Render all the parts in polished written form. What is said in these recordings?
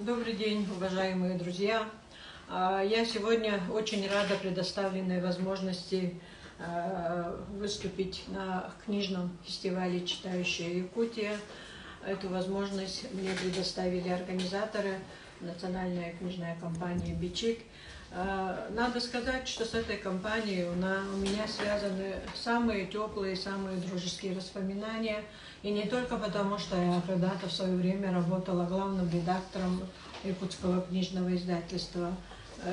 Добрый день, уважаемые друзья. Я сегодня очень рада предоставленной возможности выступить на книжном фестивале «Читающая Якутия». Эту возможность мне предоставили организаторы национальная книжная компания «Бичик». Надо сказать, что с этой компанией у меня связаны самые теплые, самые дружеские воспоминания. И не только потому, что я когда-то в свое время работала главным редактором Якутского книжного издательства.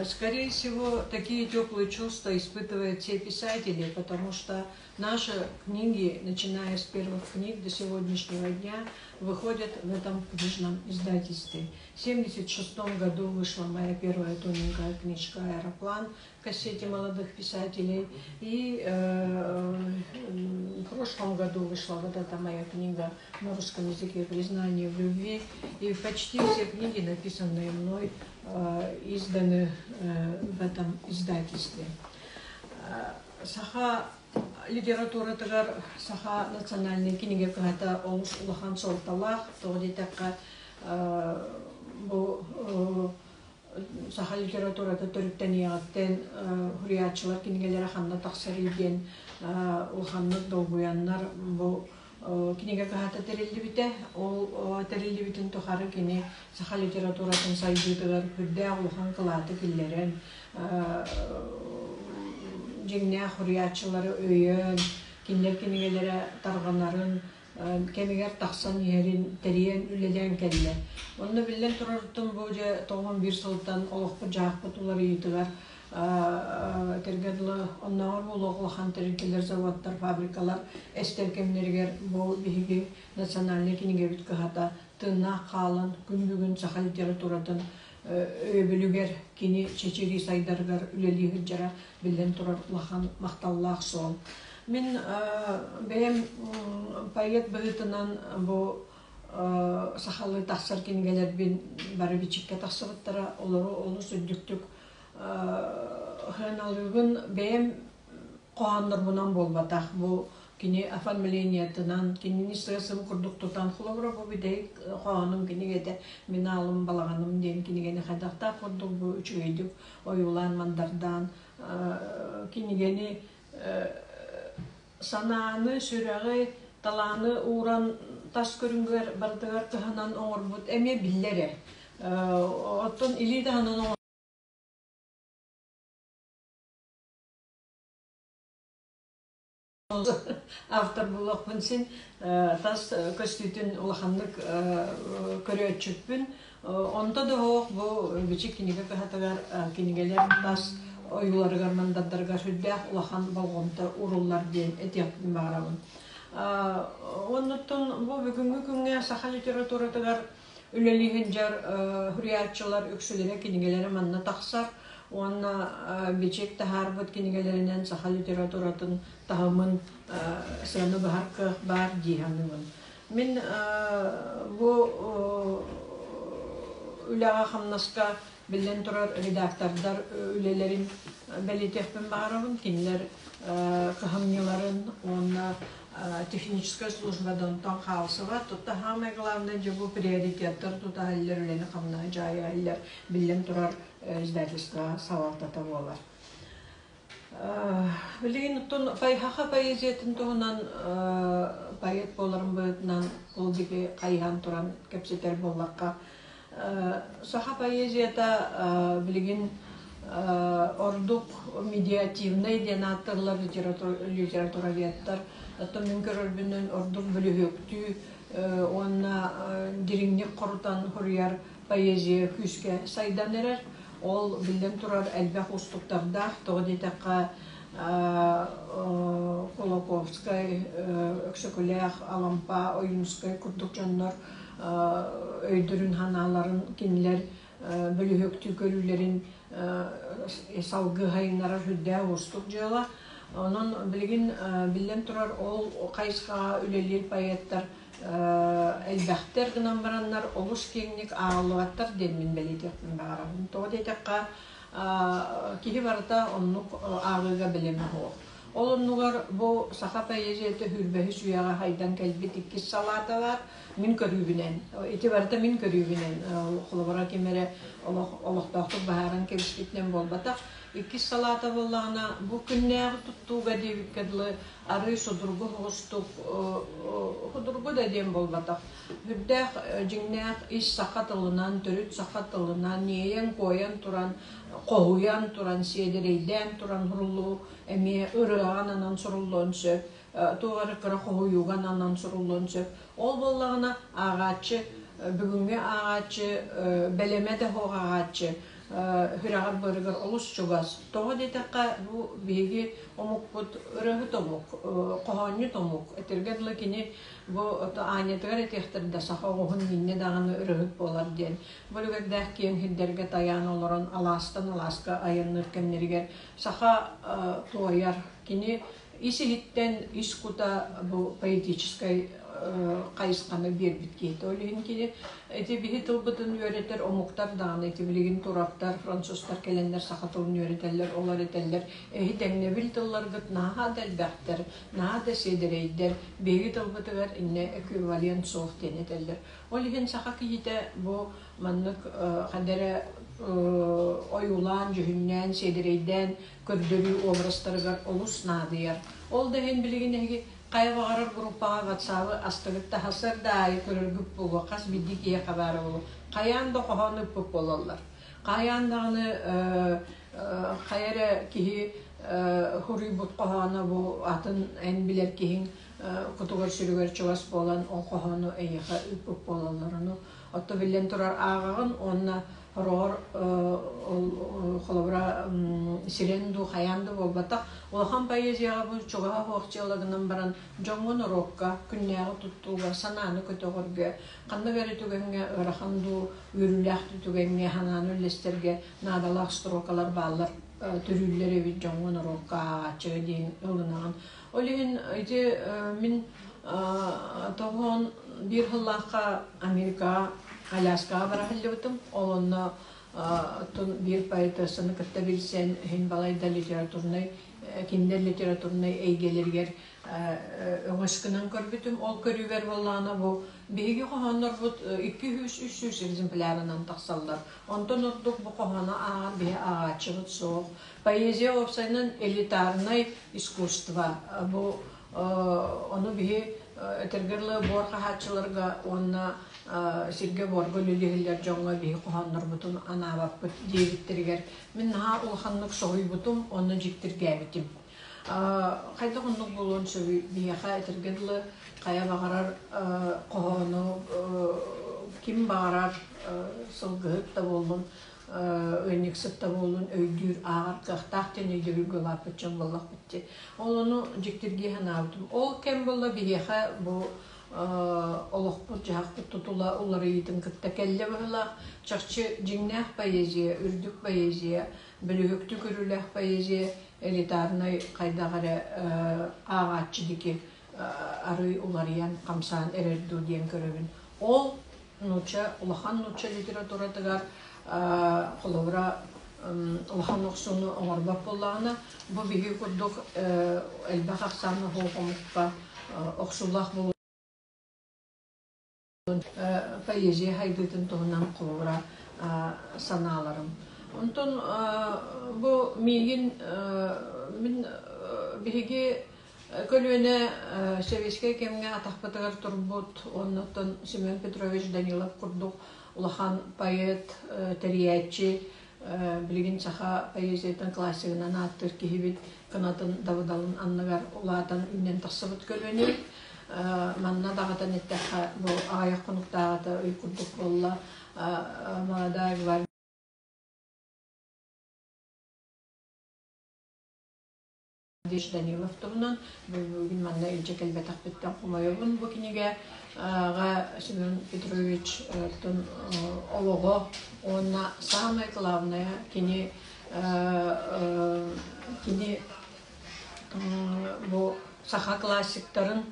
Скорее всего, такие теплые чувства испытывают все писатели, потому что наши книги, начиная с первых книг до сегодняшнего дня, выходят в этом книжном издательстве. В 1976 году вышла моя первая тоненькая книжка «Аэроплан» в кассете молодых писателей. И в прошлом году вышла вот эта моя книга на русском языке «Признание в любви». И почти все книги, написанные мной, изданы в этом издательстве. Саха литературатыгар саха национальнай кинигэ кыһата олус улахан суолталаах, тоҕо диэтэххэ, бу саха литературата төрүттэниэҕиттэн суруйааччылар кинигэлэрэ ханна тахсарый диэн улаханнык долгуйаннар бу кинигэ кыһата тэриллибитэ. Ол тэриллибитин тухары кини саха литературатын сайдыытыгар үрдээх улахан кылааты киллэрэн, дьиҥнээх суруйааччылары өйөөн, кинилэр кинигэлэрэ тарҕанарын, кэмигэр тахсан иһэрин тэрийэн үлэлээн кэллэ. Онно биллэн турарыттан бу дьэ 91 сылтан олохпут-дьаһахпыт уларыйыытыгар этэргэ дылы оннооҕор буолуох улахан тэрилтэлэр, заводтар, фабрикалар эстэр кэмнэригэр бу биһиги национальнай кинигэбит кыһата тыыннаах хаалан күн бүгүн саха литературатын өйөбүлүгэр кини чэчирии сайдарыгар үлэлии сылдьара биллэн турар улахан махталлаах суол. Мин бэйэм поэт быһыытынан бу сахалыы тахсар кинигэлэрбин бары бичиккэ тахсыбыттара, олору олус үрдүктүк сыаналыыбын. Бэйэм хоһооннорбунан буолбатах, бу кини оформлениетынан, кинини сыа-сым курдук тутан, холобура бу бүтэһик хоһоонум кинигэтэ «Мин аалым балаҕаным» диэн кинигэни хайдахтаах курдук бу үчүгэйдик ойуулаан, мандардаан кинигэни санааны, сүрэҕи, талааны ууран тас көрүҥүгэр барытыгар кыһанан оҥорбут эмиэ биллэр ээ. Оттон илии таһынан автор буолуохпун син тас көстүүтүн улаханнык көрөөччүппүн. Онто да суох бу Бичик кинигэ кыһатыгар кинигэлэр тас ойууларыгар, мандардарыгар сүрдээх улахан болҕомто ууруллар диэн этиэхпин баҕарабын. Оннуттан бу бүгүҥҥү күҥҥэ саха литературатыгар үлэлии сылдьар суруйааччылар үксүлэрэ кинигэлэрэ манна тахсар уонна Бичик таһаарбыт кинигэлэринэн саха литературатын таһымын сыана быһар кыах баар дии саныыбын. Мин бу үлэҕэ-хамнаска биллэн турар редактордар үлэлэрин бэлиэтиэхпин баҕарабын. Кинилэр кыһамньыларын уонна техническай службада онтон хаалсыбат. Тута самое главное дьэ бу приоритеттар тута иһиллэр, үлэни-хамнаһы дьаайа иһиллэр, биллэн турар издательство салалтата буолар. Билигин оттон Пайхаха поэзиятын туһунан поэт буоларым быһыытынан ол диэки хайыһан туран кэпсэтэр буоллахха, саха поэзията билигин ордук медиативнай диэн ааттыыллар литературоведтар. Оттон мин көрөрбүнэн ордук бөлүһүөктүү уонна дириҥник хорутан суруйар поэзия күүскэ сайдан эрэр. Ол, биллэн турар, элбэх уустуктардаах. Тоҕо диэтэххэ, Кулаковскай, Өксөкүлээх, Алампа, Ойуунускай курдук дьоннор өйдөрүн-санааларын кинилэр бөлүһүөктүү көрүүлэрин салгыы сайыннарар сүрдээх уустук дьыала. Онон билигин биллэн турар ол хайысхаҕа үлэлиир поэттар элбэхтэр гынан бараннар олус киэҥник ааҕыллыбаттар диэн мин бэлиэтиэхпин баҕарабын. Тоҕо диэтэххэ, киһи барыта оннук ааҕыыга бэлэмэ суох. Ол оннугар бу саха поэзията сүүрбэһис үйэҕэ хайдан кэлбит иккис салаата баар. Мин көрүүбүнэн, ити барыта мин көрүүбүнэн, холобура ким эрэ олох олохтоохтук быһааран кэбиспитинэн буолбатах. Иккис салаата буоллаҕына, бу күннээҕи туттууга диэбиккэ дылы арыый судургу соҕустук, судургу да диэн буолбатах. Үрдээх дьиҥнээх ис саха тылынан, төрүт саха тылынан иэйэн-куойан туран, хоһуйан туран, сиэдэрэйдээн туран суруллуу эмиэ ырыаҕа ананан суруллуон сөп, туох эрэ кыра хоһуйууга ананан суруллуон сөп. Ол буоллаҕына ааҕааччы, бүгүҥҥү ааҕааччы, бэлэмэ да суох ааҕааччы сүрэҕэр быарыгар олус чугас. Тоҕо диэтэххэ, бу биһиги омукпут ырыаһыт омук, хоһоонньут омук. Этэргэ дылы кини бу аанньатыгар этиэхтэр да саха оҕуһун мииннэ даҕаны ырыаһыт буолар диэн. Бу үлүгэрдээх киэҥ сирдэргэ тайаан олорон алаастан алааска айанныыр кэмнэригэр саха туойар. Кини ис-иһиттэн ис кута бу поэтическай хайысханы биэрбит киһитэ. Ол иһин кини ити биһи тылбытын үөрэтэр омуктар даҕаны ити билигин турактар, французтар кэлэннэр саха тылын үөрэтэллэр, олор этэллэр эһи тэҥнэбил тылларгыт наһаа да элбэхтэр, наһаа да сиэдэрэйдэр, биһиги тылбытыгар иннэ эквивалент суох диэн этэллэр. Ол иһин саха киһитэ бу маннык ханна эрэ ойуулаан, дьүһүннээн, сиэдэрэйдээн көрдөрүү образтарыгар олус наадыйар. Ол да иһин билигин эһиги хайа баҕарар группаҕа ватсабы астыгыт таһасар да аайы көрөргүт буолуо, хас биирдии киһиэхэ баара буолуо. Хайаан да хоһоон ыппыт буолаллар. Хайаан даҕаны хайа эрэ киһи суруйбут хоһооно бу атын эн билэр киһиҥ кутугар-сүрүгэр чугас буолан ол хоһоону эйиэхэ ыыппыт буолаллар. Ону Отто биллэн турар ааҕаҕын уонна хороҕор холобура сирэн дуу хайаан да буолбатах улахан поэзияҕа бу чугаһа суох дьыала гынан баран дьоҥҥо норуокка күннээҕи туттууга санааны көтөҕөргө ханнык эрэ түгэҥҥэ ыарахан дуу үөрүүлээх дуу түгэҥҥэ санааны үллэстэргэ наадалаах строкалар бааллар төрүүллэр эбит дьоҥҥо норуокка ааҕааччыга диэн ылынаҕын Ол иһин ити мин 91 сыллаахха Америкаҕа Аляскаҕа бара сылдьыбытым. Ол онно биир поэтессаны кытта билсэн, иһин балайда литературнай, кинилэр литературнай эйгэлэригэр өҥөс гынан көрбүтүм. Ол көрүүбэр буоллаҕына бу биһиги хоһооннорбут 200-300 экземплярынан тахсаллар. Онтон ордук бу хоһоону ааҕар биһи ааҕааччыбыт суох. Поэзия уопсайынан элитарнай искусство. Бу ону биһи этэргэ дылы буор хаһааччыларга уонна сиргэ буорга үлэлиһиллэр дьоҥҥо биһи хоһооннорбутун анаабаппыт диэбиттэригэр мин наһаа улаханнык соһуйбутум уонна дьиктиргээбитим. Хайдах оннук буолуон сөбүй биһиэхэ этэргэ дылы хайа баҕарар хоһоону ким баҕарар сылгыһыт да буоллун ыанньыксыт да буоллун өйдүүр, ааҕар кыахтаах диэн өйдөбүлгэ улааппыт дьон буоллахпыт дии. Ол ону дьиктиргии санаабытым. Ол кэм буолла биһиэхэ бу олохпут-дьаһахпыт тутула уларыйыытын кытта кэллэ быһыылаах. Чахчы дьиҥнээх поэзия, үрдүк поэзия, бөлүһүктүк өрүүлээх поэзия элитарнай хайдах эрэ ааҕааччы диэки арыый уларыйан, хамсаан эрэр дуу диэн көрөбүн. Ол нуучча улахан нуучча литературатыгар холобура улахан охсууну оҥорбот буоллаҕына бу биһиги курдук элбэх ахсааннаах омукка охсуулаах буолуон поэзия хайдыытын туһунан холобура санааларым. Онтон бу миигин мин биһиги Көлүөнэ сэбиэскэй кэмҥэ атахпытыгар турбут уонна оттон Семен Петрович Данилов курдук улахан поэт, тэрийээччи, билигин саха поэзиятын классигынан ааттыыр киһибит кынатын дабыдалын анныгар улаатан үүнэн тахсыбыт көлүөнэбит. Манна даҕатан эттэххэ, бу аҕыйах хонуктааҕыта ый курдук буолла Молодая гвардия Данилов туһунан бүгүн манна илдьэ кэлбэтэхпиттэн хомойобун. Бу кинигэҕэ Семен Петрович олоҕо уонна самое главное кини кини бу саха классиктарын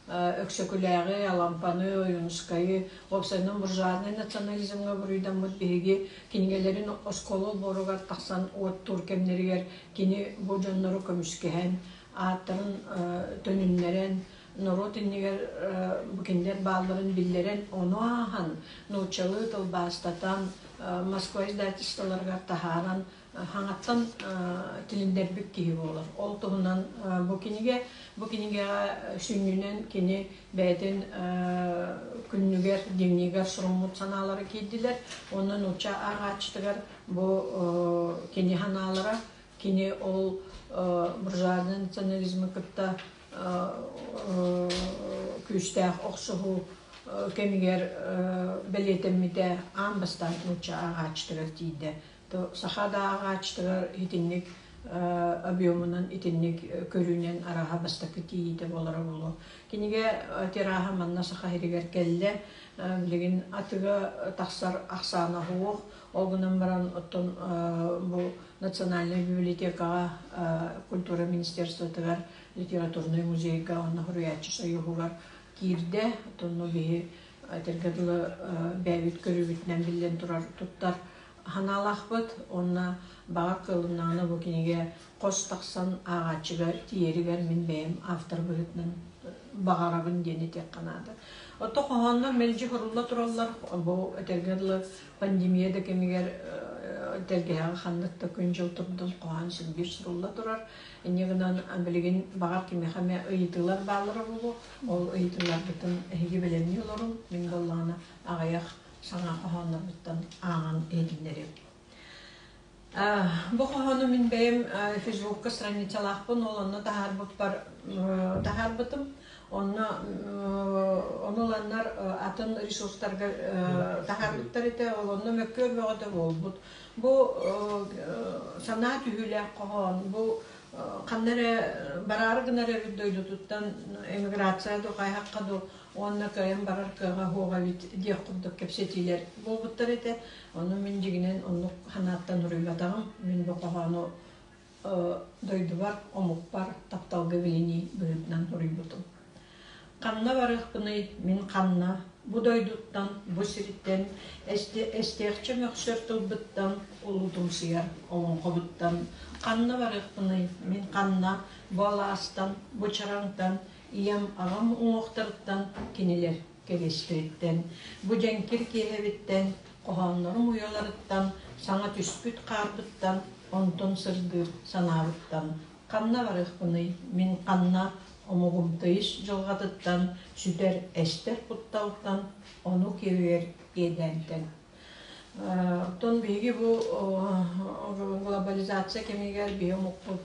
Өксөкүлээҕи, Алампаны, Ойуунускайы, уопсайынан буржуазнай национализмҥа буруйдаммыт биһиги кинигэлэрин оскуола олбуоругар тахсан уоттуур кэмнэригэр кини бу дьоннору көмүскэһэн, ааттарын төнүннэрэн, норуот иннигэр бу кинилэр баалларын биллэрэн, ону ааһан нууччалыы тылбаастатан, Москва издательстволарыгар таһааран хаҥаттан тилиннэрбит киһи буолар. Ол туһунан бу кинигэ, бу кинигэҕэ сүнньүнэн кини бэйэтин күннүгэр, дневнигэр суруммут санаалара киирдилэр. Уонна нуучча ааҕааччытыгар бу кини санаалара, кини ол буржуазный национализмы кытта күүстээх охсуһуу кэмигэр бэлиэтэммитэ аан бастаан нуучча ааҕааччытыгар тиийдэ. Саха да ааҕааччытыгар итинник объемунан итинник көрүүнэн арааһа бастакы тиийиитэ буолара буолуо. Кинигэ тираһа манна Саха сиригэр кэллэ. Билигин атыга тахсар ахсаана суох. Ол гынан баран оттон бу Национальнай библиотекаҕа культура министерствотыгар литературнай музейга уонна суруйааччы союһугар киирдэ. Оттон биһи этэргэ дылы бэйэбит көрүүбүтүнэн биллэн турар туттар санаалаахпыт уонна баҕа кыалыннаҕына бу кинигэ хос тахсан ааҕааччыга тиийэригэр мин бэйэм автор быһыытынан баҕарабын диэн этиэххэ наада. Оттон хоһооннор мэлдьи хорулла тураллар. Бу этэргэ дылы пандемия да кэмигэр тэлгэһэҕэ ханнык да күн-дьыл турдун хоһоон син биир сурулла турар. Инньэ гынан билигин баҕар кимиэхэ эмэ ыйытыылар бааллара буолуо. Ол ыйытыыларбытын эһиги бэлэмнии олоруҥ. Мин буоллаҕына аҕыйах саҥа хоһооннорбуттан ааҕан иһитиннэриэм. Бу хоһоону мин бэйэм Фейсбукка страницалаахпын, ол онно таһаарбыппар таһаарбытым. Онно ону ыланнар атын ресурстарга таһаарбыттар этэ, ол онно мөккүөр бөҕөтө буолбут. Бу санаа түһүүлээх хоһоон, бу ханна эрэ бараары гынар эбит дойдутуттан эмиграция дуу, хайһахха дуу уонна кыайан барар кыаҕа суох эбит диэх курдук кэпсэтиилэр буолбуттар этэ. Ону мин дьиҥинэн оннук санааттан уруйбатаҕым. Мин бу хоһоону дойдубар, омукпар тапталга билинии быһыытынан суруйбутум. Ханна барыахпыный, мин ханна, бу дойдуттан, бу сиртэн, эстиэхчэ мөхсөр тылбыттан, улуутумсуйар олоҥхобуттан, ханна барыахпыный, мин ханна, бу алаастан, бу чараҥтан, Ийэм, аҕам уҥуохтарыттан, кинилэр кэриэстэриттэн, бу дьэҥкир киэһэбиттэн, хоһооннорум уйаларыттан, саҥа түспүт хаарбыттан, онтон сырдыыр санаабыттан ханна барыахпыный, мин ханна омугум тыйыс дьылҕатыттан, сүтэр, эстэр кутталтан, ону киэбигэр иэдээнтэн. Оттон биһиги бу глобализация кэмигэр биһи омукпут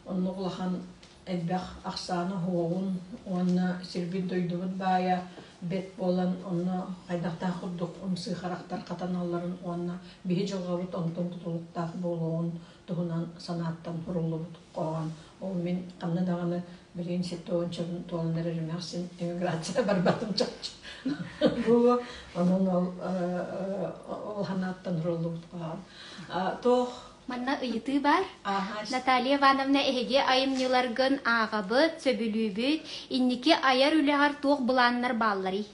оннук улахан элбэх ахсаана уһуоҕун уонна сирбит-дойдубут баайа бэрт буолан онно хайдахтаах курдук ымсыы харахтар хатаналларын уонна биһи дьылҕабыт онтон тутулуктаах буолуоҕун туһунан санааттан суруллубут хоһоон. Ол мин ханна даҕаны билигин 70 туолан эрэр эмээхсин эмиграция барбатым чахчы. Бу онон ол ол санааттан суруллубут хоһоон. Туох Манна ыйытыы баар. Наталья Ивановна, эһиги айымньыларгын ааҕабыт, сөбүлүүбүт. Инники айар үлэҕэр туох былааннар баалларый?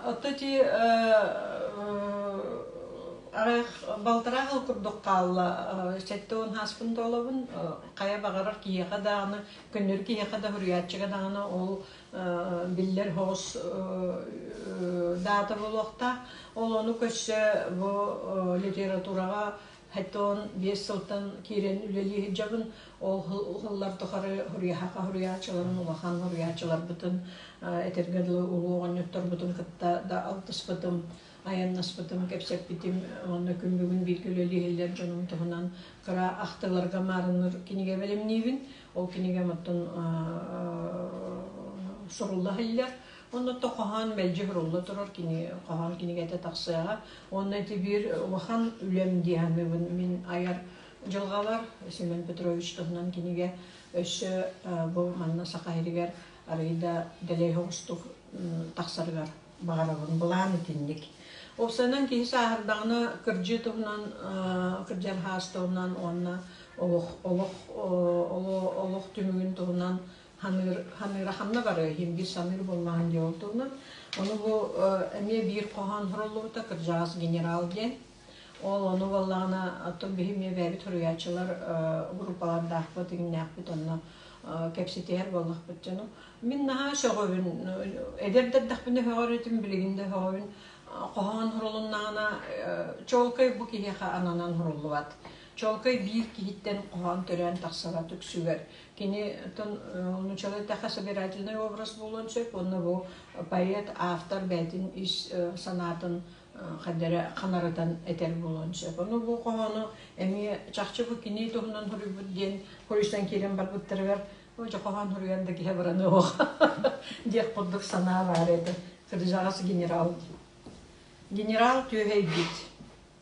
Отто ити аҕыйах балтараа сыл курдук хаалла. 70 ааспын туолабын. Хайа баҕарар киһиэхэ даҕаны, көннөрү киһиэхэ да, суруйааччыга даҕаны ол биллэр соҕус даата буолуохтаах. Ол ону көрсө бу литератураҕа 75 сылтан киирэн үлэлии сылдьабын. Ол сыллар тухары суруйаһаха суруйааччыларын, улахан суруйааччыларбытын, этэргэ дылы улуу оҕонньотторбутун кытта да алтыспытым, айаннаспытым, кэпсэппитим. Уонна күн бүгүн бииргэ үлэлии сылдьар дьонум туһунан кыра ахтыыларга маарынныр кинигэ бэлэмниибин. Ол кинигэм оттон сурулла иһиллэр. Онно хоһоон мэлдьи сурулла турар кини хоһоон кинигэтэ тахсыаҕа. Уонна ити биир улахан үлэм дии саныыбын. Мин айар дьылҕалар Семен Петрович туһунан кинигэ өссө бу манна Саха сиригэр арыый да дэлэй соҕустук тахсарыгар баҕарабын. Былаан итинник. Уопсайынан киһи сааһырдаҕына кырдьыы туһунан, кырдьар хаас туһунан уонна олох олох олох түмүгүн туһунан ханыыр ханыыра ханна барыа иһин биир саныыр буоллаҕын дии ол туһунан. Ону бу эмиэ биир хоһоон суруллубута кырдьаҕас генерал диэн. Ол ону буоллаҕына оттон биһи эмиэ бэйэбит суруйааччылар группалардаахпыт, иҥнээхпит онно. кэпсэтиһэр буоллахпыт дьону. Мин наһаа сөҕөбүн, эдэр да эрдэхпинэ сөҕөр этим, билигин да сөҕөбүн. Хоһоон сурулуннаҕына, чуолкай бу киһиэхэ ананан суруллубат. Чуолкай биир киһиттэн хоһоон төрөөн тахсыбат үксүгэр. Кини нууччалыы эттэххэ собирательный образ буолуон сөп уонна бу поэт, автор бэйэтин ис санаатын хайда эрэ ханарытан этэр буолуон сөп. Ону бу хоһоону эмиэ чахчы бу кини туһунан суруйбут диэн хоруйсан киирэн барбыттарыгар дьэ хоһоон суруйан да киһи бараныах диэх курдук санаа баар этэ. Кырдьаҕас генерал. Генерал түөһэйбит.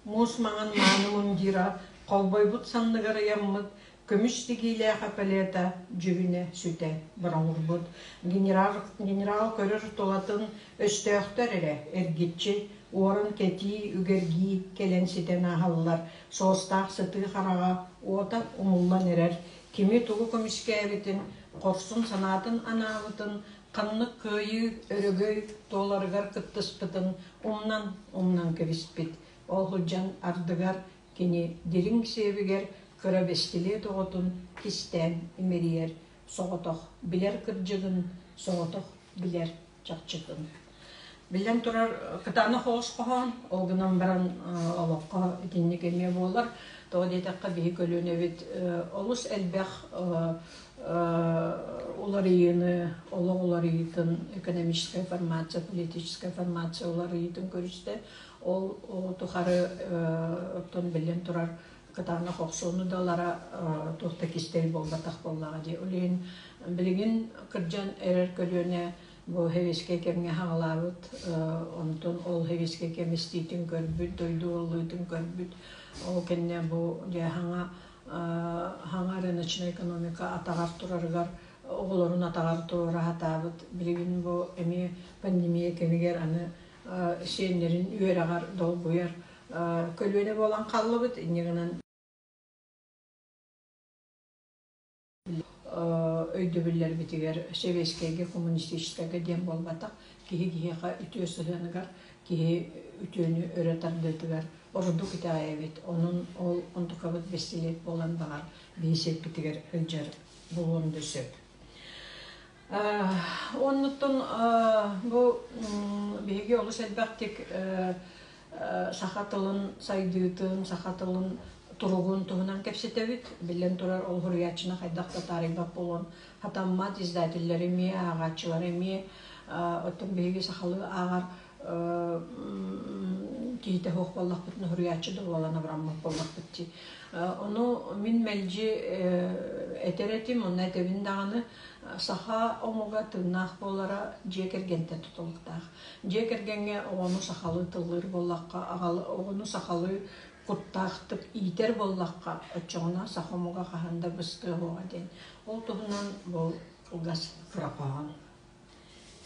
Муус маҥан мааны мундира холбойбут санныгар ыйаммыт көмүс тигиилээх эполета дьүһүнэ сүтэ бороҥурбут. Генерал, генерал көрөр тулатын өстөөхтөр эрэ эргиччи уоран кэтии, үгэргии кэлэн ситэн ааһаллар. Суостаах сытыы хараҕа уота умуллан эрэр. Кими тугу көмүскээбитин, хорсун санаатын анаабытын, ханнык кыайыы өрөгөй туоларыгар кыттыспытын умнан умнан кэбиспит. Ол сылдьан ардыгар кини дириҥ сиэбигэр кыра бэстилиэт оҕотун кистээн имэрийэр, соҕотох билэр кырдьыгын, соҕотох билэр чахчытын. Биллэн турар, кытаанах оҕус хоһоон, ол гынан баран олоххо итинник эмиэ буолар. Тоҕо диэтэххэ, биһи көлүөнэбит олус элбэх уларыйыыны, олох уларыйыытын, экономическая формация, политическая формация уларыйыытын көрүстэ. Ол тухары оттон биллэн турар кытаанах охсууну да ылара туох да кистэл буолбатах буоллаҕа дии. Ол иһин билигин кырдьан эрэр көлүөнэ бу сэбиэскэй кэмҥэ хаҕалаабыт, онтон ол сэбиэскэй кэм истиитин көрбүт, дойду уоллуутун көрбүт, ол кэннэ бу дьэ хаҥа хаҥа рыночнай экономика атаҕар турарыгар оҕолорун атаҕар туруора сатаабыт. Билигин бу эмиэ пандемия кэмигэр аны сиэннэрин үөрэҕэр долгуйар көлүөнэ буолан хааллыбыт. Инньэ гынан өйдөбүллэрбитигэр сэбиэскэйгэ, коммунистическайга диэн буолбатах, киһи киһиэхэ үтүө сыһыаныгар, киһи үтүөнү өрө тардыытыгар ордук итэҕэйэбит. Онон ол онтукабыт бэстилиэт буолан баҕар биһи сиэппитигэр сылдьар буолуон да сөп. Оннуттан бу биһиги олус элбэхтик саха тылын сайдыытын, саха тылын туругун туһунан кэпсэтэбит. Биллэн турар, ол суруйааччыны хайдах да таарыйбат буолуон хатаммат, издателлэри эмиэ, ааҕааччылары эмиэ. Оттон биһиги сахалыы ааҕар киһитэ суох буоллахпытына, суруйааччы да буолан абыраммат буоллахпыт дии. Ону мин мэлдьи этэр этим, онно этэбин даҕаны, саха омуга тыыннаах буолара дьиэ кэргэнтэн тутулуктаах. Дьиэ кэргэҥҥэ оҕону сахалыы тыллыыр буоллахха, оҕону сахалыы куттаахтык иитэр буоллахха, оччоҕуна саха омуга хаһан да быстыа суоҕа диэн. Ол туһунан бу кылгас кыра хоһоон.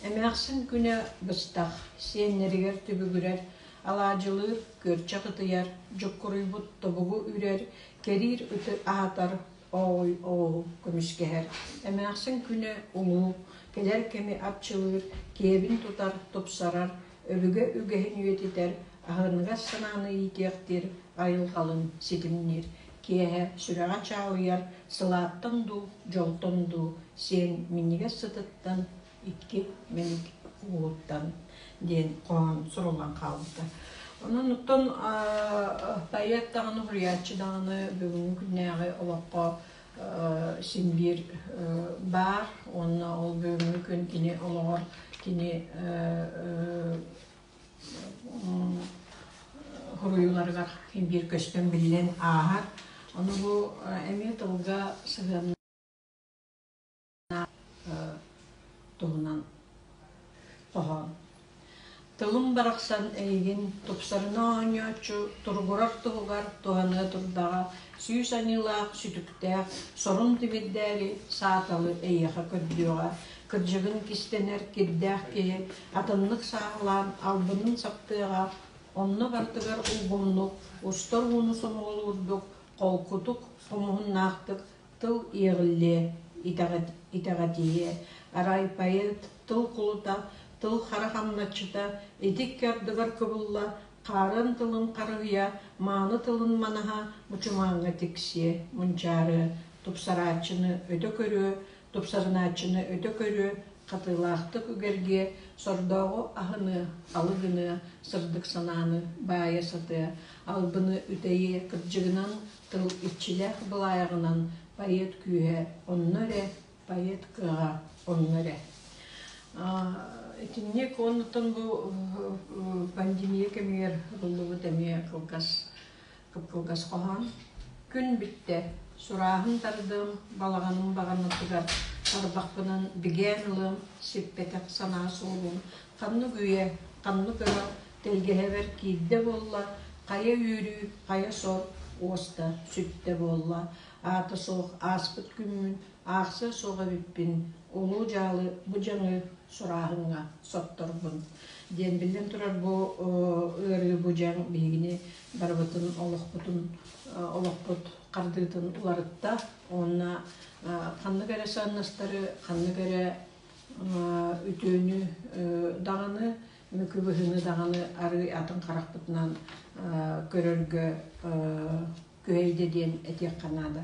Эмээхсин күнэ быстах, сиэннэригэр түбүгүрэр, алаадьылыыр, күөрчэх ытыйар, дьуккуруйбут тобугу үрэр, кэриир ыты аһатар, Оой, оҕуһу көмүскэһэр, эмээхсин күнэ улуу, кэлэр кэми арчылыыр, киэбин тутар, тупсарар, өбүгэ үгэһин үйэтитэр, аһыныгас санааны иитиэхтиир, айылҕалын ситимниир. Киэһэ сүрэҕэ чаалыйар, сылааттан дуу, дьолтон дуу, сиэн минньигэс сытыттан икки мэник ууттан диэн хоһоон суруллан хаалбыта. Онон оттон поэт даҕаны, суруйааччы даҕаны бүгүҥҥү күннээҕи олоххо син биир баар уонна ол бүгүҥҥү күн кини олоҕор кини суруйууларыгар син биир көстөн биллэн ааһар. Ону бу эмиэ тылга сыһыаннаах туһунан хоһоон. Тылым барахсан эйигин тупсарына оонньооччу, туругурар туһугар туһаныа турдаҕа, сүүс аньыылаах, сүтүктээх, сорун тимирдээри сааталы эйиэхэ көрдүөҕэ, кырдьыгын кистэнэр кирдээх киһи атыннык сааһылаан албынын саптыаҕа, онно барытыгар улгумнук, устар ууну сомоҕолуурдук, холкутук, хомуһуннаахтык тыл иэҕиллиэ, итэҕэтиһиэ. Арай поэт тыл кулута, тыл хара хамначчыта ити икки ардыгар кыбылла, хаарын тылын харыһыйа, мааны тылын манаһа мучумааҥҥа тиксиэ, мунчаарыа, тупсарааччыны өтө көрүө, Тупсарынааччыны өтө көрүө, хатыылаахтык үгэргиэ, сордооҕу аһыныа, алы гыныа, сырдык санааны баайа сатыа, албыны үтэйиэ, кырдьыгынан тыл иччилээх былаайаҕынан поэт күүһэ онно эрэ, поэт кыаҕа онно эрэ. Итинник оннуттан бу пандемия кэмигэр ылыллыбыт эмиэ кылгас Кып-кылгас хоһоон. Күн бүттэ, сурааһын тардыам, балаҕаным баҕанатыгар тарбахпынан бигээн ылыам, сиппэтэх санаа суолун ханнык үйэ, ханнык ыра тэлгэһэбэр киирдэ буолла, хайа үөрүү, хайа сор уоста сүттэ буолла, аата суох ааспыт күммүн аахсыа суох эбиппин, улуу дьаалы бу дьаҥы сурааһыҥҥа сотторбун диэн биллэн турар бу ыарыы бу дьаҥ биһигини барыбытын олохпутун олохпут хардыытын уларытта уонна ханнык эрэ сыаннастары ханнык эрэ үтүөнү даҕаны мөкү быһыыны даҕаны арыый атын харахпытынан көрөргө күһэйдэ диэн этиэххэ наада.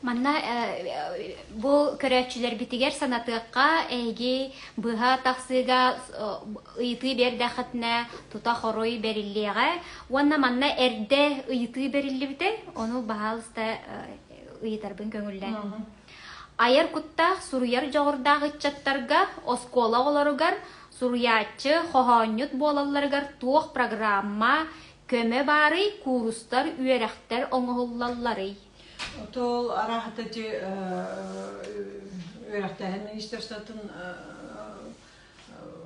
Манна бу көрөөччүлэрбитигэр санатыахха, эһиги быһа тахсыыга ыйытыы биэрдэххитинэ тута хоруй бэриллиэҕэ. Уонна манна эрдэ ыйытыы бэриллибитэ, ону баһаалыста ыйытарбын көҥүллээн. Айар куттаах, суруйар дьоҕурдаах ыччаттарга, оскуола оҕолоругар суруйааччы, хоһоонньут буолалларыгар туох программа, көмө баарый, куурустар, үөрэхтэр оҥоһуллалларый? Ол арааһата ити үөрэхтээһин министерствотын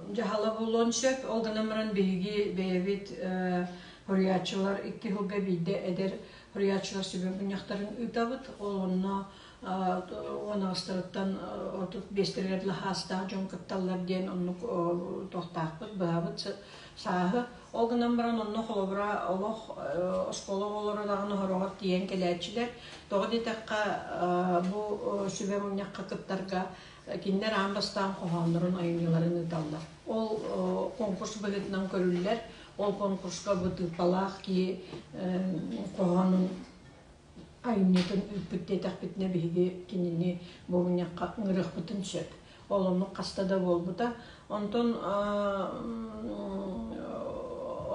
дьаһала буолуон сөп. Ол гынан баран биһиги бэйэбит суруйааччылар икки сылга биирдэ эдэр суруйааччылар сүбэ мунньахтарын ыытабыт. Ол онно 18-тарыттан 35-тэригэр дылы хаастаах дьон кытталлар диэн оннук туохтаахпыт, быһабыт сааһы. Ол гынан баран онно холобура олох оскуола оҕолоро даҕаны хороҕор тиийэн кэлээччилэр. Тоҕо диэтэххэ бу сүбэ мунньахха кыттарга кинилэр аан бастаан хоһооннорун, айымньыларын ыыталлар. Ол конкурс быһыытынан көрүллэр. Ол конкурска бу тыыппалаах киһи хоһоонун айымньытын ыыппыт диэтэхпитинэ биһиги кинини бу мунньахха ыҥырыахпытын сөп. Ол оннук хаста да буолбута. Онтон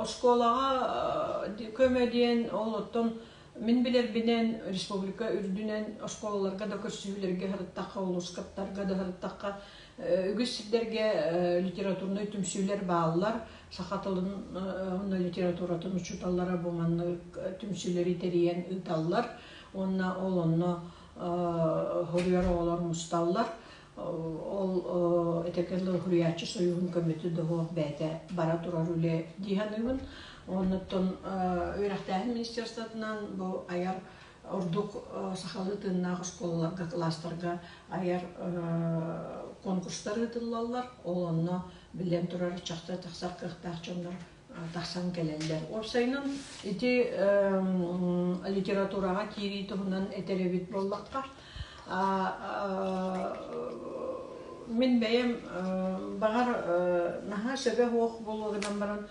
оскуолаҕа көмө диэн ол оттон мин билэрбинэн республика үрдүнэн оскуолаларга да көрсүһүүлэргэ сырыттахха, улуускаттарга да сырыттахха үгүс сирдэргэ литературнай түмсүүлэр бааллар. Саха тылын уонна литературатын учууталлара бу маннык түмсүүлэри тэрийэн ыыталлар уонна ол онно хоруйар оҕолор мусталлар. Ол этэргэ дылы суруйааччы союһун көмөтө да суох бэйэтэ бара турар үлэ дии саныыбын. Оннуттан үөрэхтээһин министерствотынан бу айар ордук сахалыы тыыннаах оскуолаларга, кылаастарга айар конкурстар ыытыллаллар. Ол онно биллэн турар чахчы тахсар кыахтаах дьоннор тахсан кэлэллэр. Уопсайынан ити литератураҕа киирии туһунан этэр эбит буоллахха, мин бэйэм баҕар наһаа сөбө суох буолуо гынан баран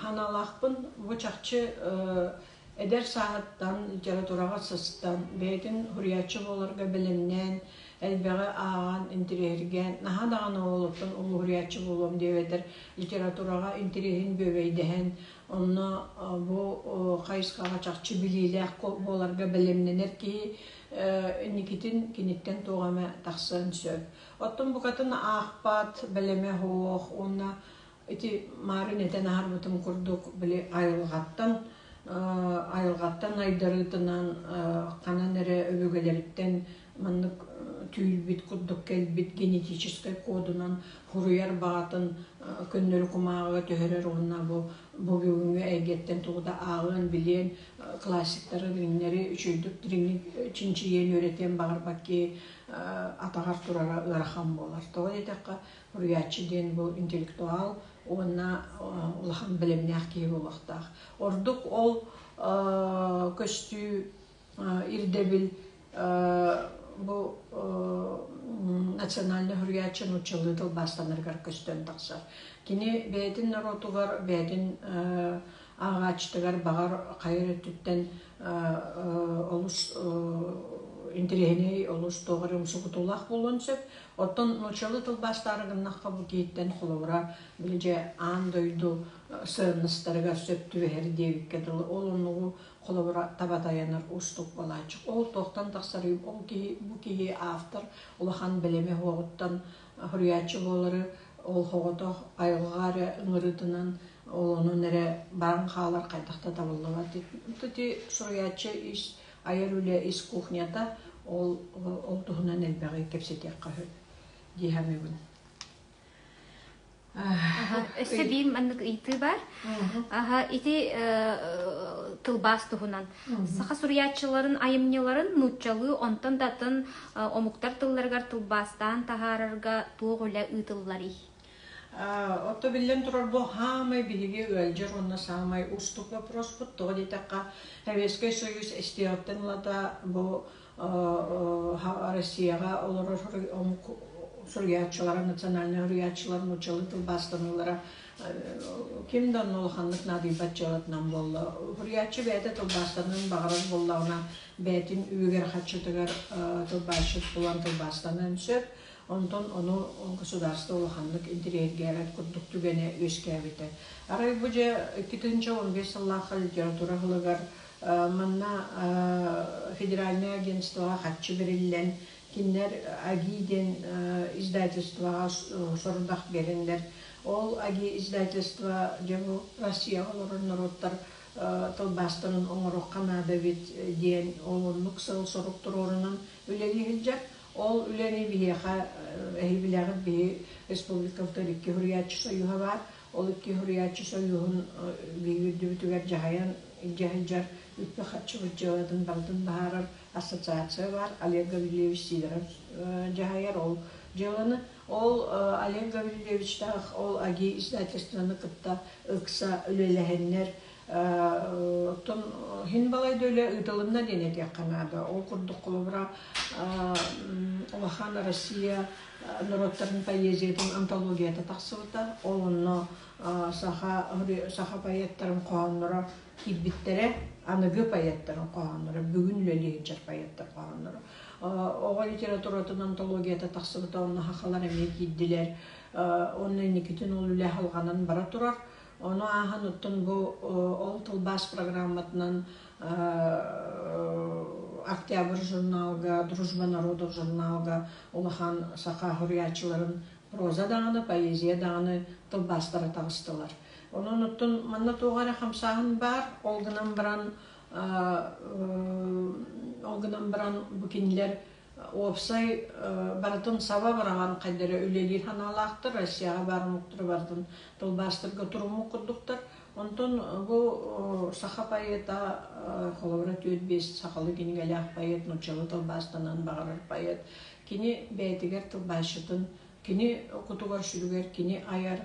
ханаалаахпын бу чахчы Эдэр сааһыттан литератураҕа сыстан, бэйэтин суруйааччы буоларга бэлэмнээн, элбэҕи ааҕан, интэриэһиргээн, наһаа даҕаны уолуттан улуу суруйааччы буолуом диэбэтэр, литератураҕа интэриэһин бүөбэйдэһэн, онно бу хайысхаҕа чахчы билиилээх буоларга бэлэмнэнэр киһи инникитин киниттэн туох эмэ тахсыан сөп. Оттон букатын аахпат, бэлэмэ суох уонна Ити маарын этэн аһарбытым курдук, били айылҕаттан айылҕаттан айдарыытынан ханан эрэ өбүгэлэриттэн маннык түүл-бит курдук кэлбит генетическэй кодунан суруйар баҕатын көннөрү кумааҕыга түһэрэр уонна бу бу бүгүҥҥү эйгэттэн тугу да ааҕыан, билиэн, классиктары, дириҥнэри үчүгэйдик дириҥник чинчийиэн, үөрэтиэн баҕарбат киһи атаҕар турара ыарахан буолар. Тоҕо диэтэххэ, Суруйааччы диэн бу интеллектуал уонна улахан бэлэмнээх киһи буолуохтаах. Ордук ол көстүү ирдэбил бу национальнай суруйааччы нууччалыы тылбаастанарыгар көстөн тахсар. Кини бэйэтин норуотугар, бэйэтин ааҕааччытыгар баҕар хайа эрэ өттүттэн олус интэриэһинэй, олус туох эрэ умсугутуулаах буолуон сөп. Оттон нууччалыы тылбаастаары гыннахха бу киһиттэн холобура били дьэ аан дойду сыаннастарыгар сөп түбэһэр диэбиккэ дылы ол оннугу холобура таба тайанар уустук буолааччы. Ол туохтан тахсарый? Ол киһи бу киһи автор улахан бэлэмэ суоҕуттан суруйааччы буолары ол соҕотох айылҕа эрэ ыҥырыытынан ол онон эрэ баран хаалар хайдах да табыллыбат. Ити суруйааччы ис айар үлэ ис кухнята ол ол туһунан элбэҕи кэпсэтиэххэ сөп дии саныыбын. Өссө биир маннык ыйытыы баар. Ити тылбаас туһунан. Саха суруйааччыларын айымньыларын нууччалыы онтон да атын омуктар тылларыгар тылбаастаан таһаарарга туох үлэ ыытылларый? Отто биллэн турар бу хаамай биһиги ыалдьар уонна саамай уустук вопроспут. Тоҕо диэтэххэ, Советскай Союз эстиэҕиттэн ылата бу Россияҕа олорор омук суруйааччылара, национальнай суруйааччылар нууччалыы тылбаастаныылара ким да онно улаханнык наадыйбат дьыалатынан буолла. Суруйааччы бэйэтэ тылбаастаныан баҕарар буоллаҕына, бэйэтин үбүгэр-харчытыгар тылбаасчыт булан тылбаастаныан сөп. Онтон ону государство улаханнык интэриэһиргээбэт курдук түгэнэ үөскээбитэ. Арай бу дьэ 2015 сыллаахха литература сылыгар Манна федеральнай агентствоҕа харчы бэриллэн, кинилэр АГИ диэн издательствоҕа сорудах биэрэннэр, ол АГИ издательство дьэ бу Россияҕа олорор норуоттар тылбаастарын оҥоруохха наада эбит диэн ол оннук сыал-сорук туруорунан үлэлии сылдьар. Ол үлэни биһиэхэ эһи билэҕит биһи республикабытыгар икки суруйааччы союһа баар. Ол икки суруйааччы союһун биһиги үрдүбүтүгэр дьаһайан илдьэ сылдьар үпкэ-харчыбыт дьыалатын барытын быһаарар ассоциация баар. Олег Гаврильевич Сидоров дьаһайар ол дьыаланы. Ол Олег Гаврильевичтаах ол АГИ издательствоны кытта ыкса үлэлэһэннэр оттон иһин балай да үлэ ыытылынна диэн этиэххэ наада. Ол курдук холобура улахан Россия норуоттарын поэзиятын антологията тахсыбыта. Ол онно саха саха поэттарын хоһоонноро киирбиттэрэ, аныгы поэттарын хоһоонноро, бүгүн үлэлии сылдьар поэттар хоһоонноро. Оҕо литературатын антологията тахсыбыта, онно сахалар эмиэ киирдилэр. Онно инникитин ол үлэ салҕанан бара турар. Ону ааһан оттон бу ол тылбаас программатынан Октябрь журналга, Дружба народов журналга улахан саха суруйааччыларын проза даҕаны, поэзия даҕаны тылбаастара таҕыстылар. Онон оттон манна туох эрэ хамсааһын баар, ол гынан баран ол гынан баран бу кинилэр уопсай барытын саба быраҕан хайдара үлэлиир санаалаахтар, Россияҕа баар омуктары барытын тылбаастарга туруммут курдуктар. Онтон бу саха поэта, холобура түөрт-биэс сахалыы кинигэлээх поэт, нууччалыы тылбаастанан баҕарар поэт, кини бэйэтигэр тылбаасчытын, кини кутугар-сүрүгэр кини айар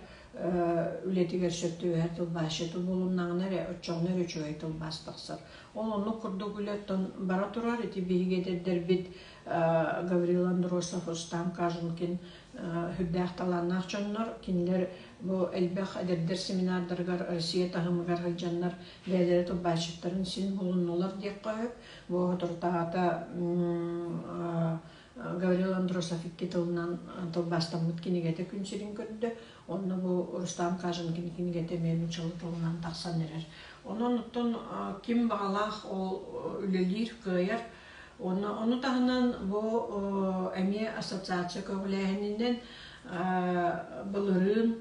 үлэтигэр сөп түбэһэр тылбаасчыты булуннаҕына эрэ, оччоҕуна эрэ үчүгэй тылбаас тахсар. Ол оннук курдук үлэттэн бара турар. Ити биһиги эдэрдэрбит Гаврил Андросов, Рустам Каженкин сүрдээх талааннаах дьоннор. Кинилэр бу элбэх эдэрдэр семинардарыгар Россия таһымыгар сылдьаннар бэйэлэрэ тылбаасчыттарын син булуннулар диэххэ сөп. Бу соторутааҕыта Гаврил Андросов икки тылынан тылбаастаммыт кинигэтэ күн сирин көрдө. Онно бу Рустам Каженкин кинигэтэ эмиэ нууччалыы тылынан тахсан эрэр. Онон оттон ким баҕалаах ол үлэлиир, кыайар. Онно ону таһынан бу эмиэ ассоциация көҕүлээһининэн былырыын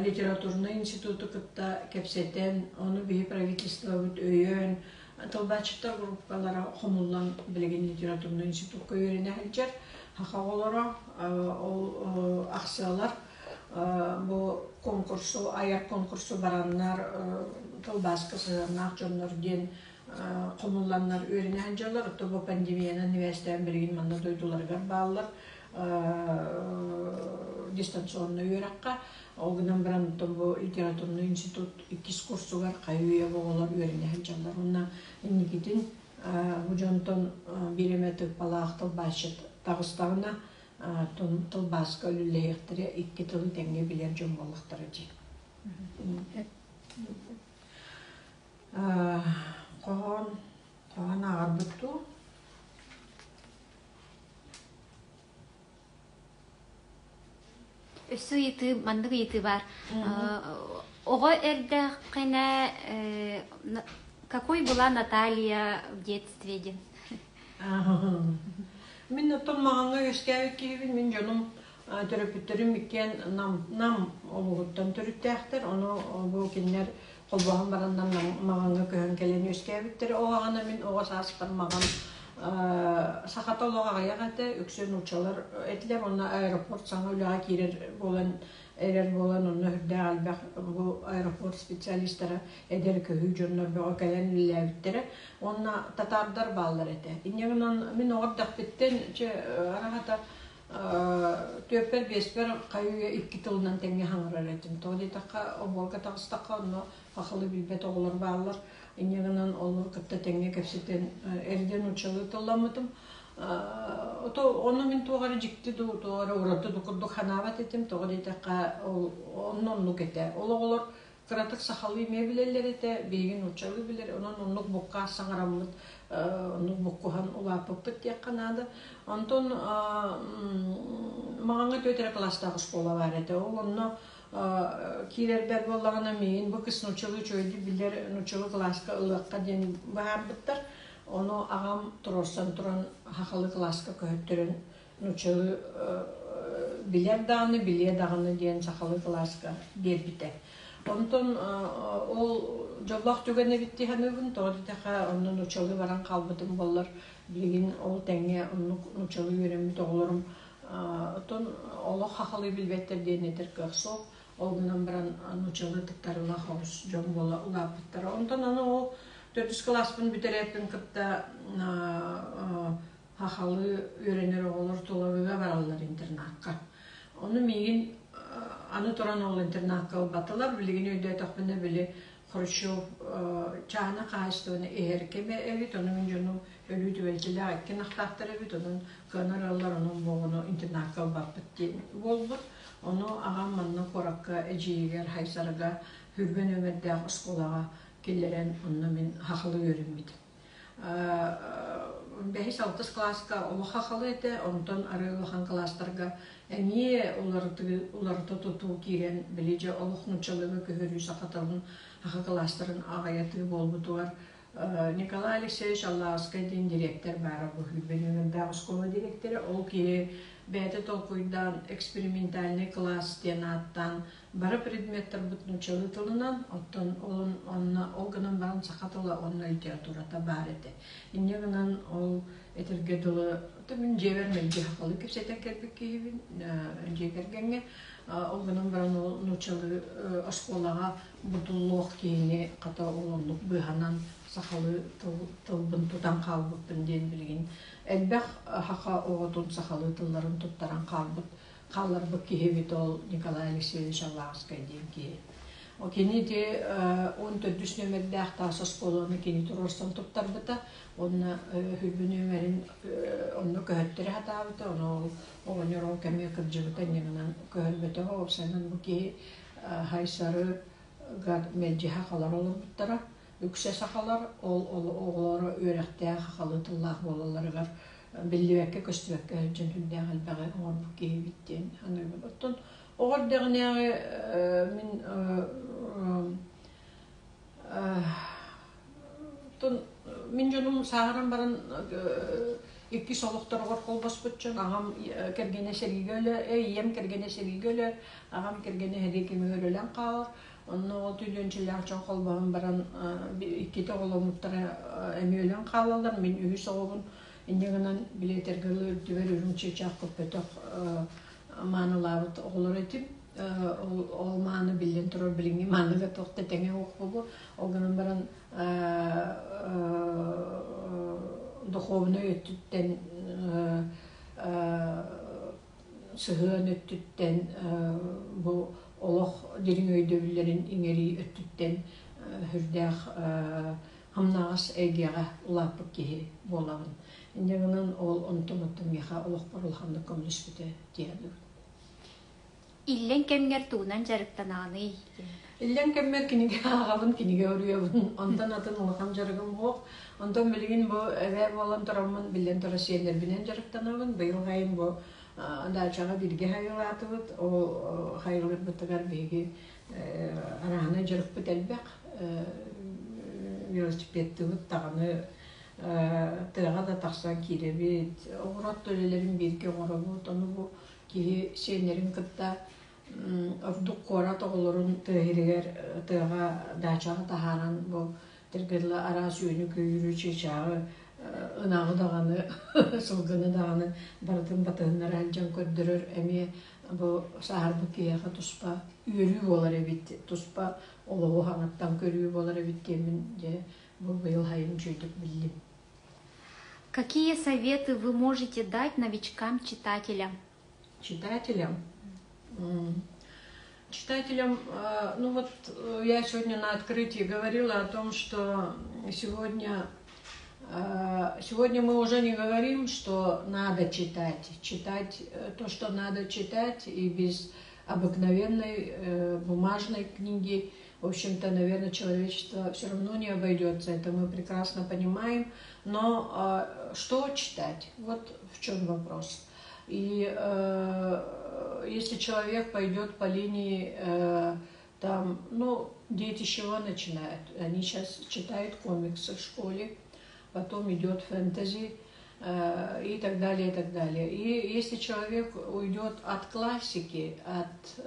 литературнай институту кытта кэпсэтэн, ону биһи правительствобыт өйөөн, тылбаасчыттар группалара хомуллан билигин литературнай институкка үөрэнэ сылдьар саха оҕолоро ол ахсыалар бу конкурсу айар конкурсу бараннар тылбааска сыһыаннаах дьоннор диэн хомулланнар үөрэнэ сылдьаллар. Оттон бу пандемиянан сибээстээн билигин манна дойдуларыгар бааллар дистанционнай үөрэххэ. Ол гынан баран оттон бу литературнай институт иккис курсугар хайы-үйэ оҕолор үөрэнэ сылдьаллар. Уонна инникитин бу дьонтон биир эмэ тыыппалаах тылбаасчыт таҕыстаҕына тылбааска үлэлэһиэхтэрэ, икки тылы тэҥҥэ билэр дьон буоллахтара дии. Хоһоон, хоһоон ааҕарбыт дуу? Өссө ыйытыы, маннык ыйытыы баар. Оҕо эрдэххинэ какой была Наталья в детстве диэн? Мин оттон маҕаҥҥа үөскээбит киһибин, мин дьонум төрөппүттэрим иккиэн Нам, Нам улууһуттан төрүттээхтэр, ону бу кинилэр холбоһон баран Маҕаҥҥа көһөн кэлэн үөскээбиттэр. Ол аҕана мин оҕо сааспар Маҕан сахата олох аҕыйах этэ, үксэ нууччалар этилэр уонна аэропорт саҥа үлэҕэ киирэр буолан эрэр буолан онно үрдээх элбэх бу аэропорт специалистара эдэр көһүү дьоннор бөҕө кэлэн үлэлээбиттэрэ уонна татаардар бааллар этэ. Инньэ гынан мин оҕо эрдэхпиттэн чэ араһата Түөрпэр, биэспэр хайы-үйэ икки тылынан тэҥҥэ хаҥырар этим. Тоҕо диэтэххэ, обуорга таҕыстахха онно хахылы билбэт оҕолор бааллар. Инньэ гынан олору кытта тэҥҥэ кэпсэтэн эрдэ нууччалыы тылламмытым. Ото онно мин туох эрэ дьикти дуу, туох эрэ ураты дуу курдук санаабат этим. Тоҕо диэтэххэ, ол онно оннук этэ. Ол оҕолор кыратык сахалыы эмиэ билэллэр этэ, биһиги нууччалыы билэр, онон оннук буккаас саҥараммыт, оннук буккуһан улааппыппыт диэххэ наада. Онтон Маҕаҥҥа түөрт эрэ кылаастаах оскуола баар этэ. Ол онно киирэрбэр буоллаҕына миигин бу кыс нууччалыы үчүгэйдик билэр нууччалыы кылааска ылыахха диэн быһаарбыттар. Ону аҕам туруорсан туран сахалыы кылааска көһөттөрөн нууччалыы билэр даҕаны, билиэ даҕаны диэн сахалыы кылааска биэрбитэ. Онтон ол дьоллоох түгэн эбит дии саныыбын, тоҕо диэтэххэ, онно нууччалыы баран хаалбытым буоллар, билигин ол тэҥҥэ оннук нууччалыы үөрэммит оҕолорум оттон олох хахалыы билбэттэр диэн этэр кыах суох. Ол гынан баран нууччалыы тыктарылаах оҕус дьон буола улааппыттара. Онтон аны ол төрдүс кылааспын бүтэрээппин кытта Хахалыы үөрэнэр оҕолор Тулагыга бараллар интернакка. Ону миигин аны туран ол интернакка ылбатылар. Билигин өйдөөтөхпүнэ били Хрущев чааһынай хаһаайыстыбаны иһэр кэмэ эбит. Ону мин дьонум өлүү түбэлтэлээх икки ынахтаахтар эбит. Онон кыанар ыаллар онон буоҕуну интернакка ылбаппыт диэн буолбут. Ону аҕам манна куоракка эдьиийигэр Хайсарга Хүрбэ нүөмэрдээх оскуолаҕа киллэрэн онно мин хахалыы үөрэммитим. Бэһис-алтыс кылааска олох хахалы этэ, онтон арыы улахан кылаастарга эмиэ уларыта тутуу киирэн, били дьэ олох нууччалыыга көһөрүү саха тылын, саха кылаастарын аҕыйатыы буолбутугар Николай Алексеевич Аллааскай диэн дириэктэр баара бу Хүрбэ нүөмэрдээх оскуола дириэктэрэ. Ол киһи бэйэтэ толкуйдаан экспериментальный класс диэн ааттаан Бары предметтарбыт нууччалыы тылынан, оттон ол онно ол гынан баран саха тыла уонна литературата баар этэ. Инньэ гынан ол этэргэ дылы, мин дьиэбэр мэлдьи сахалыы кэпсэтэн кэлбит киһибин дьиэ кэргэҥҥэ. Ол гынан баран ол нууччалыы оскуолаҕа бутуллуох киһини хата ол оннук быыһанан сахалыы тылбын тутан хаалбыппын диэн билигин элбэх саха оҕотун сахалыы тылларын туттаран хаалбыт хаалларбыт киһибит ол Николай Алексеевич Аллаҕаскай диэн киһи. Кини ити 14 нүөмэрдээх таас оскуоланы кини туруорсан туттарбыта уонна Хүлбү нүөмэрин онно көһөттөрө сатаабыта, ону ол оҕонньор ол кэмҥэ кырдьыбыта инньэ көһөрбөтөҕө. Уопсайынан бу киһи Хайсарыга мэлдьи сахалар олорбуттара. Үксэ сахалар, ол оҕолоро үөрэхтээх, сахалыы тыллаах буолалларыгар биллибэккэ-көстүбэккэ сылдьан сүрдээх элбэҕи оҥорбут киһибит диэн саныыбын. Оттон оҕо эрдэҕинээҕи мин оттон мин дьонум сааһыран баран иккис олохторугар холбоспут дьон аҕам кэргэнэ сэриигэ өлөр, ийэм кэргэнэ сэриигэ өлөр, аҕам кэргэнэ сэрии кэмигэр өлөн хаалар. Онно ол түлүөнчэлээх дьон холбоһон баран иккитэ оҕоломмуттара эмиэ өлөн хаалаллар. Мин үһүс оҕобун инньэ гынан били этэргэ дылы үрдүбэр үрүҥ чыычаах көппөтөх маанылаабыт оҕолор этим. Ол мааны биллэн турар билиҥҥи мааныга туох да тэҥэ суох буолуо. Ол гынан баран духуобунай өттүттэн сыһыан өттүттэн бу олох дириҥ өйдөбүллэрин иҥэрии өттүттэн сүрдээх хамнаҕас эйгэҕэ улааппыт киһи буолабын. Инньэ гынан ол онтон оттон миэхэ олохпор улаханнык көмөлөспүтэ дии саныыбын. Иллэҥ кэмҥэр тугунан дьарыктанаҕыный? Иллэҥ кэммэр кинигэ ааҕабын, кинигэ уруйабын. Онтон атын улахан дьарыгым суох. Онтон билигин бу эбээ буолан тураммын, биллэн турар сиэннэрбинэн дьарыктанабын. Быйыл сайын бу даачаҕа бииргэ хайылаатыбыт. Ол хайылыырбытыгар биһиги арааһынай дьарыкпыт элбэх. Велосипедтыыбыт даҕаны тыаҕа да тахсан киирэбит. Оҕуруот да үлэлэрин бииргэ оҥоробут. Ону бу киһи сиэннэрин кытта ордук куорат оҕолорун тыа иһигэр тыаҕа даачаҕа таһааран бу тиргиллэ араас үөнү-көйүүрү чыычааҕы ынаҕы даҕаны сылгыны даҕаны барытын батыһыннара сылдьан көрдөрөр эмиэ бу сааһырбыт киһиэхэ туспа үөрүү буолар эбит туспа олоҕу хаҥаттан көрүү буолар эбит диэммин дьэ бу быйыл сайын үчүгэйдик биллим. Какие советы вы можете дать новичкам-читателям? Читателям? Читателям, ну вот я сегодня на открытии говорила о том, что сегодня, сегодня мы уже не говорим, что надо читать. Читать то, что надо читать, и без обыкновенной бумажной книги, в общем-то, наверное, человечество все равно не обойдется. Это мы прекрасно понимаем. Но что читать? Вот в чем вопрос. И э, если человек пойдет по линии, э, там, ну, дети с чего начинают? Они сейчас читают комиксы в школе, потом идет фэнтези и так далее, и так далее. И если человек уйдет от классики, от,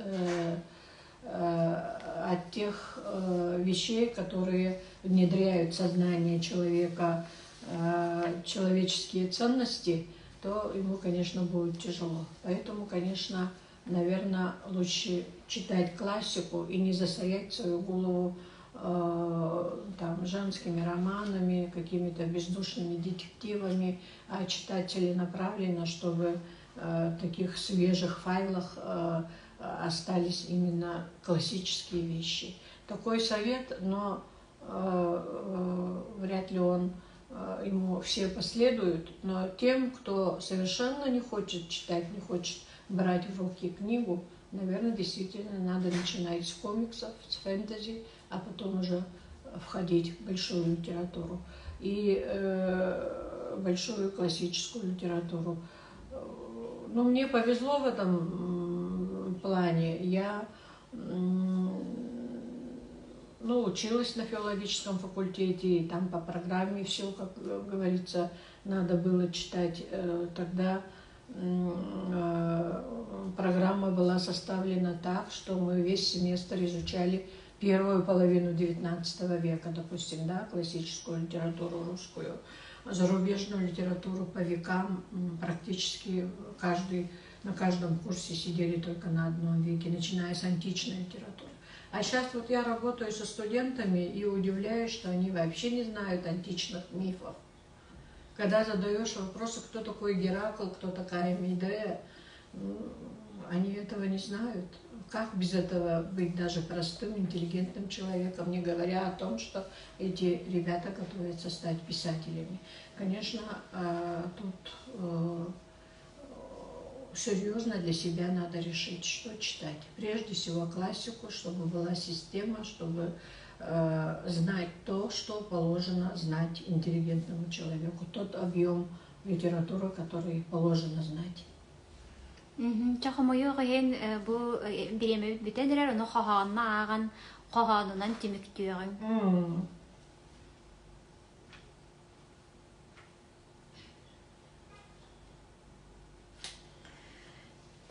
от тех вещей, которые внедряют в сознание человека человеческие ценности, то ему, конечно, будет тяжело. Поэтому, конечно, наверное, лучше читать классику и не засорять свою голову там, женскими романами, какими-то бездушными детективами, а читать целенаправленно, чтобы в таких свежих файлах остались именно классические вещи. Такой совет, но вряд ли он ему все последуют, но тем, кто совершенно не хочет читать, не хочет брать в руки книгу, наверное, действительно надо начинать с комиксов, с фэнтези, а потом уже входить в большую литературу и э, большую классическую литературу. Ну, мне повезло в этом плане. Я ну, училась на филологическом факультете, и там по программе все, как говорится, надо было читать. Тогда программа была составлена так, что мы весь семестр изучали первую половину XIX века, допустим, да, классическую литературу русскую, зарубежную литературу по векам практически каждый, на каждом курсе сидели только на одном веке, начиная с античной литературы. А сейчас вот я работаю со студентами и удивляюсь, что они вообще не знают античных мифов. Когда задаешь вопросы, кто такой Геракл, кто такая Медея, они этого не знают. Как без этого быть даже простым, интеллигентным человеком, не говоря о том, что эти ребята готовятся стать писателями. Конечно, тут серьезно для себя надо решить, что читать. Прежде всего классику, чтобы была система, чтобы знать то, что положено знать интеллигентному человеку, тот объем литературы, который положено знать. Чэ хомойуох иһин бу бириэмэбит бүтэн эрэр, ону хоһоонно ааҕан хоһоонунан түмүктүөҕүҥ.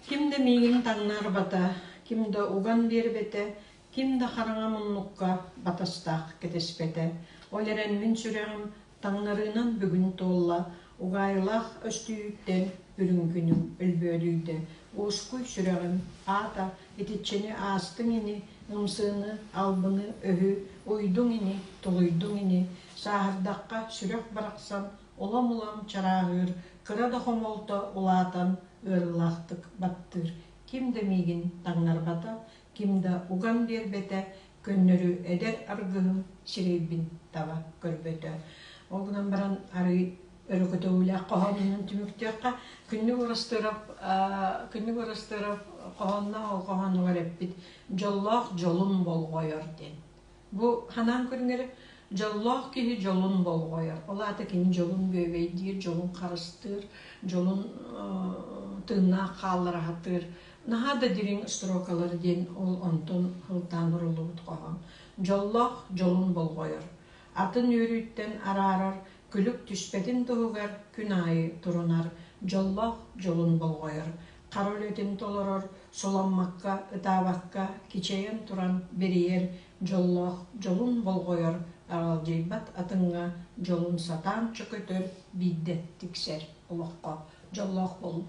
Ким да миигин таҥнарбата, ким да уган биэрбэтэ, ким да хараҥа муннукка батастаах кэтэспэтэ. Ол эрэн мин сүрэҕим таҥнарыынан бүгүн туолла, угаайылаах өстүйүүттэн үрүҥ күнүм өлбөөдүйдэ. Уоскуй сүрэҕим, аата итиччэни аастыҥ ини, ымсыыны, албыны, өһү уйдуҥ ини, тулуйдуҥ ини, сааһырдахха сүрэх барахсан улам-улам чарааһыыр, кыра да хомолто улаатан ыарыылаахтык баттыыр. Ким да миигин таҥнарбата, ким да уган биэрбэтэ, көннөрү эдэр аргыһым сирэйбин таба көрбөтө. Ол гынан баран арый Өрө көтөҕүүлээх хоһоонунан түмүктүөххэ. Күннүк Урастыров Күннүк Урастыров хоһоонноох ол хоһоонугар эппит «Дьоллоох дьолун болҕойор» диэн. Бу ханаан көрүҥэри дьоллоох киһи дьолун болҕойор. Ол аата кини дьолун бүөбэйдиир, дьолун харыстыыр, дьолун тыыннаах хааллара сатыыр. Наһаа да дириҥ строкалар диэн ол онтон сылтаан уруллубут хоһоон. Дьоллоох дьолун болҕойор. Атын үөрүүттэн араарар, күлүк түспэтин туһугар күн аайы турунар, дьоллоох дьолун болҕойор. Хара үлэтин толорор, суламмакка, ытаабакка, кичэйэн туран бэрийэр дьоллоох дьолун болҕойор, аралдьыйбат атыҥҥа дьолун сатаан чөкөтөр, биирдэ тиксэр олоххо дьоллоох буолуу.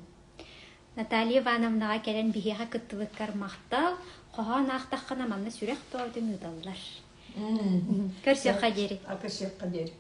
Наталья Ивановнаҕа кэлэн биһиэхэ кыттыбыккар махтал, хоһоон аахтаххына манна сүрэх тоҕотун ыыталлар. Көрсүөххэ диэри. Көрсүөххэ диэри.